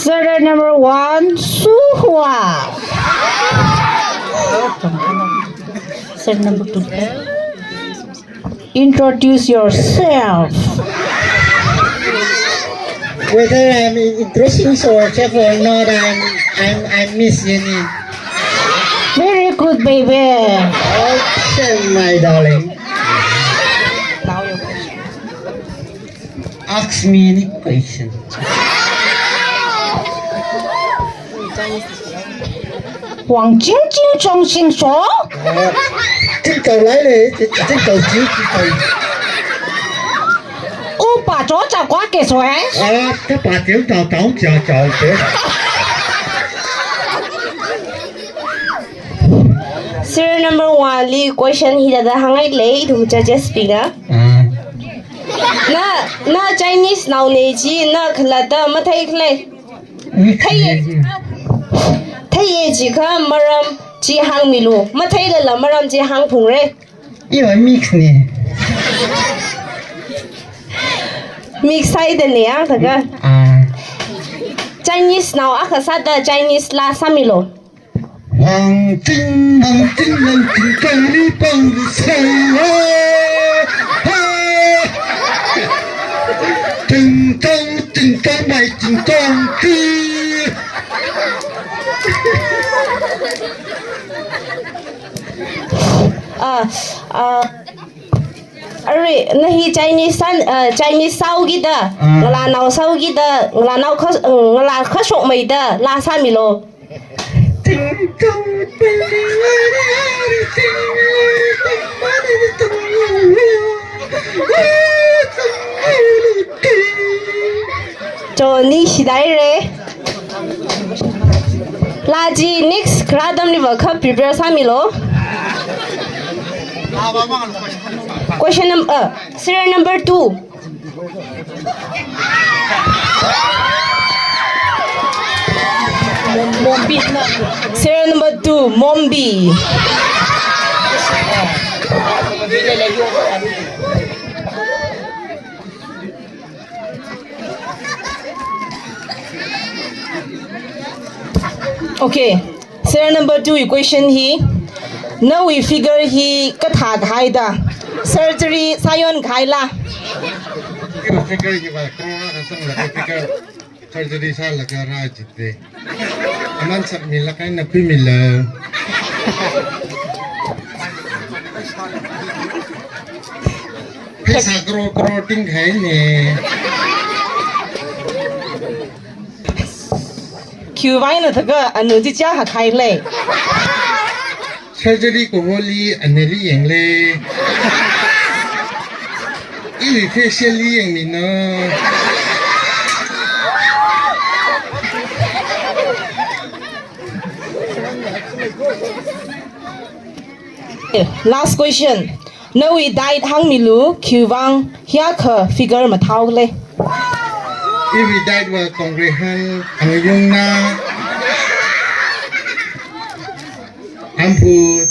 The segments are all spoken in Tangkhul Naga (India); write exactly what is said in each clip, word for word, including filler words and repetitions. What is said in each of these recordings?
Serial number one, Suhua. Serial number two. Introduce yourself. Whether I'm in-, introducing myself or not, I'm, I'm, I'm Miss Jenny. Very good, baby. Okay, my darling. Ask me any question. Wang jing jing chong jing cho? Ah, jing tao lai le, jing, jing tao jing, jing tao. U pa cho cha kwa ke so eh? Ah, ta pa jing tao tao cha cha ke. Serial number one li question hithāda hāngai lei, ithum judges bingna. Ah. Na, na Chinese nao ne chi, na khalatta mathei khalei. Mix thei ye, ne. Thei ye chi kha maram chi hāngmilu. Matheilala maram chi hāngphungra. Iva mix ne. Mix sāhaida ne yang thaka. Ah. Chinese nao akha sāda Chinese laa sāmilu. Wang ting, wang ting, wang ting, kang li pang li sai, ah, ah. Ting tong, ting tong, mai ting tong, ting. Ah, ah. Arui, na hi Chinese san, ah, Chinese sāhaokida, ah, ngalānao sāhaokida, ngalānao kha, ngalā kha shokmeida laa sāmilu. Johnny shidaire. Laa chi next kharā atamliva kha prepare sāmilu. Question num-, uh, serial number two. Serial number two, Mombi. Okay. Serial number two question hi, nawui figure hi kathā kahaida, surgery sāyon kahaila? Iwui figure hiva, kala kasang la figure surgery sālaga rā jite. Aman sakmilaga eina khuimilu. Pheisā crore crore ting kahai ne. Khiwuivang eina thaka anu chi cha hakhaile? Surgery kaholi aneli yangle. Iwui facial li yangmina. Eh, last question. Nawui diet hāngmilu, khiwuivang hiyākha figure mathāhaole? Iwui diet va congregation, angayungna, amput,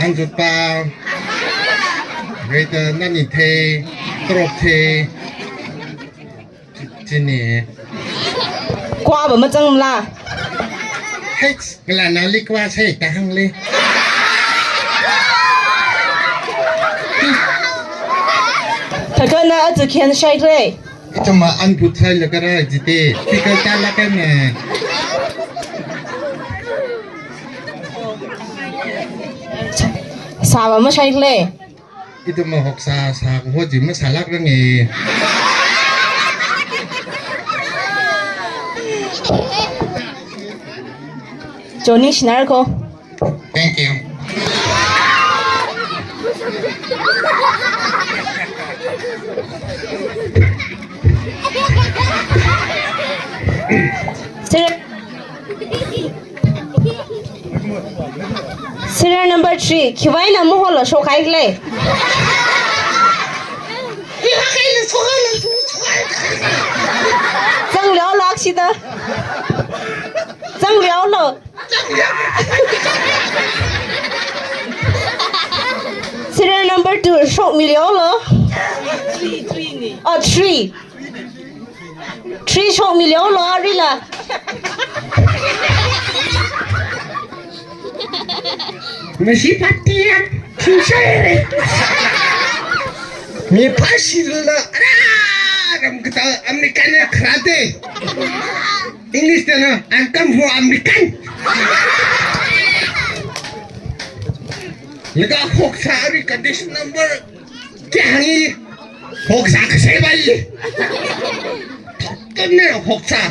amput pao, reta nani the, crop the. Chini. Kwava mazangla? Hei, ngalānaoli kwa sai ta hāngle. Thakana aja khian shaikle. Ithumva amput sailaga rā jite. Figure tālaga ne. Sāva mashaikle. Ithumva hoksā sā kaho chi masālākrange. Johnny shinarko. Thank you. Sir, Serial number three, khiwuivang eina muholo shokhaile? Zangleolo akshida. Zangleolo. Serial number two, shokmileolo? Oh, three. Three shokmi leolo arila. Masi party ya, sincere. Mi pasi lula, ara, ram kata American ya karate. English tana, "I'm come from American." Laga hoksa ari condition number kya hangi? Hoksa kasai bai. Totne hoksa.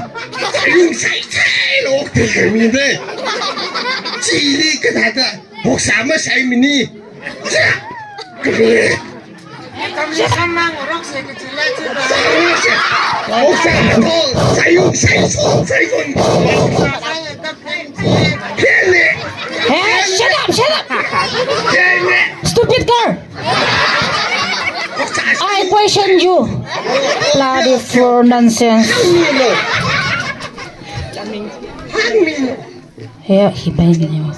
Sayung sai sai lo hokte kami de. Chili kathāda hoksa masai mini. Hoksa, hoksa, sayung sai sai sai. Kene. Hey, shut up, shut up. Kene. Stupid girl. I question you. Bloody fool nonsense. Here, he paid me.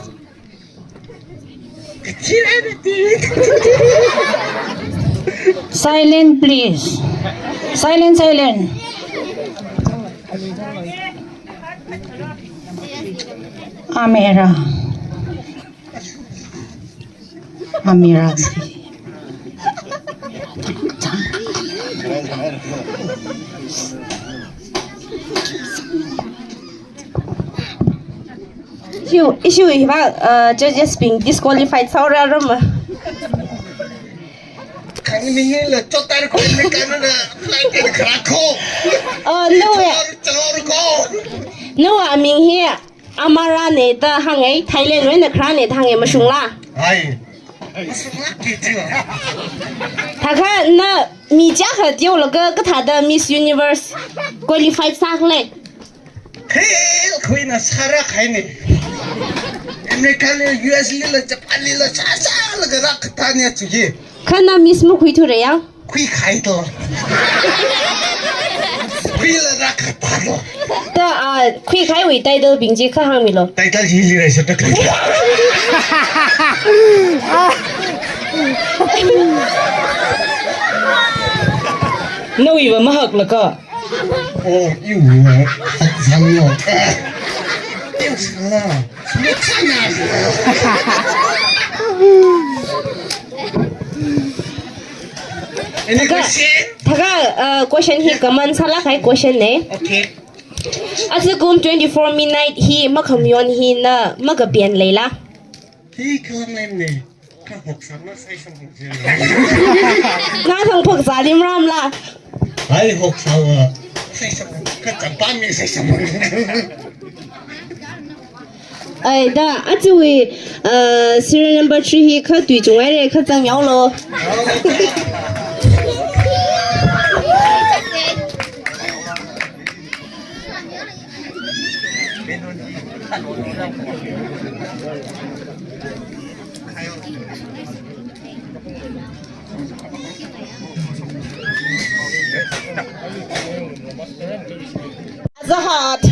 Silent, please. Silent, silent. Amera. Amira. Issue, issue hiva, uh, judges bing disqualified saura rama. Kang ming la chotar ko me kanuna flight ke kharako. Oh, no. Chor, chor ko. No, aming hi Amara ne da hāngai, Thailand wui eina khara ne da hāngai mashungla. Ai. Mashungla kiti wa. Thakha na mi chiyākha teolaga kathāda Miss Universe qualified sākhala. Khel khuina sāra khaini. America li, U S li la, Japan li la, sāsālaga rākatani achuki. Kha na Miss makhuithura ya? Khuikhai to. Khuila rākatalo. Ta, ah, khuikhaiwui title bing chi kha hāngmilo. Title hi lira sa ta khuikhai. Nawui va mahaklaga. Oh, iwui va hakzanglo. Iwui sāla. Any question? Thakha, uh, question hi common sālāk kahai question ne. Okay. Ajakum twenty-four midnight hi makhamayon hi na makapen leila? Hi khalam ne. Kha hoksa ma sai sam hoksa. Na thang phoksa limramla. Ai hoksa wa. Sai sam. Kha champa mi sai sam. Ai da, achuwui, uh, serial number three hi kha tui chungai re, kha zangmiaolo. Zahat.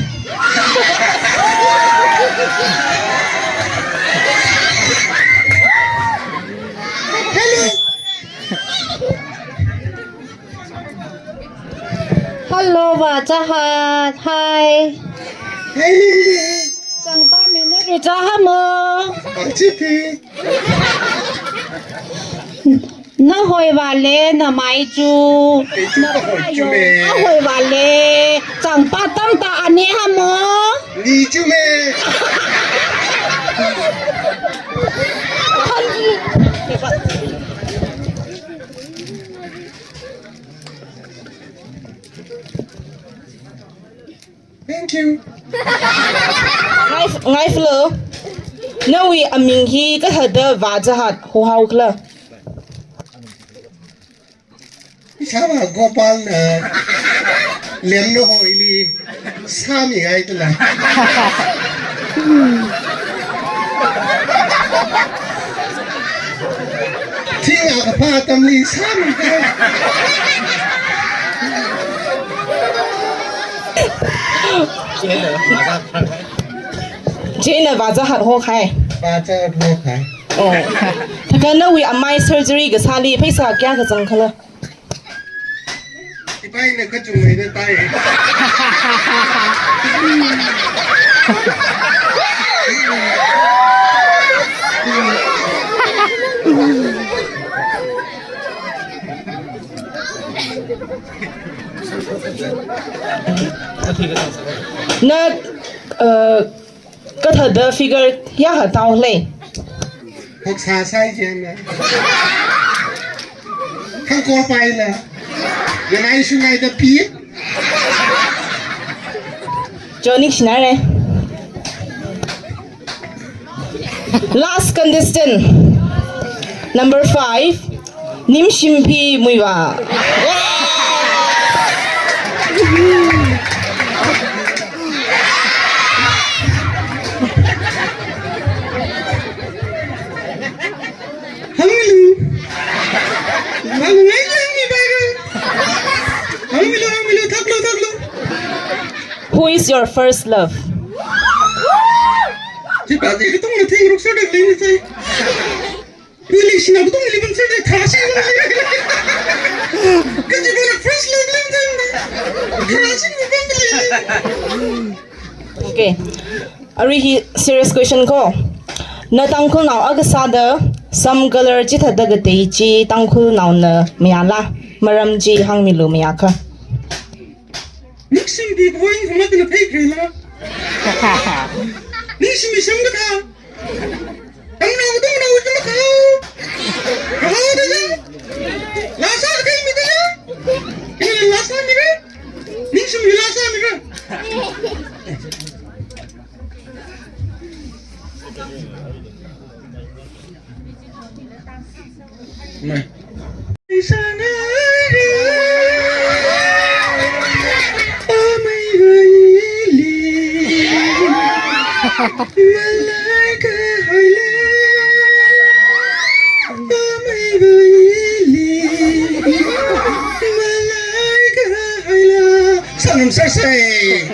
Hello, Vazahat. Hi. Hey. Changpa mina ru cha hamo. Achipi. Nahoi vale, namai chu. Ei chu nahoi chu me. Ahoi vale. Changpa tamta ani hamo. Ni chu me. Thank you. Ngai, ngai flow. Nawui aming hi kathāda Vazahat hohaokhala? Ishāvā Gopal na lemna hoili sāmingai tala. Thing akapā atamli sāmingai. Chieina Vazahat hokhai. Vazahat hokhai. Oh. Thakha nawui amai surgery kasāli pheisā kayākha zangkhala? Aina kachungmeida tai. Na, uh, kathāda figure ya ha tao lei. Hoksā sai jena. Khangkor paila. Nganai shungaida pi. Joining shinare. Last contestant. Number five. Nimshimphi Muivah. Hangmilu. Hangmilu, hangmilu, hangmilu. Hangmilu, hangmilu, thaklu, thaklu. Who is your first love? Chi pa chi katonga thengruk sāda leini sai. Relation na katonga leibing sāda thashi. Kaji bana first love leibing sāda. Thashi bing sāda. Okay. Arui hi serious question ko. Na Tangkhulnao akha sāda sam color chithāda katei chi Tangkhulnaona mayāla? Maram chi hāngmilu mayākha. Ningshimpi kavoi khamatna phei khaila. Ningshimi samkathā. Tangnao, tangnao, tangnao. Kahao da ya. Lasa kai mi da ya. Ina lasa mi re. Ningshimi lasa mi re. Mai. Sanam sasai.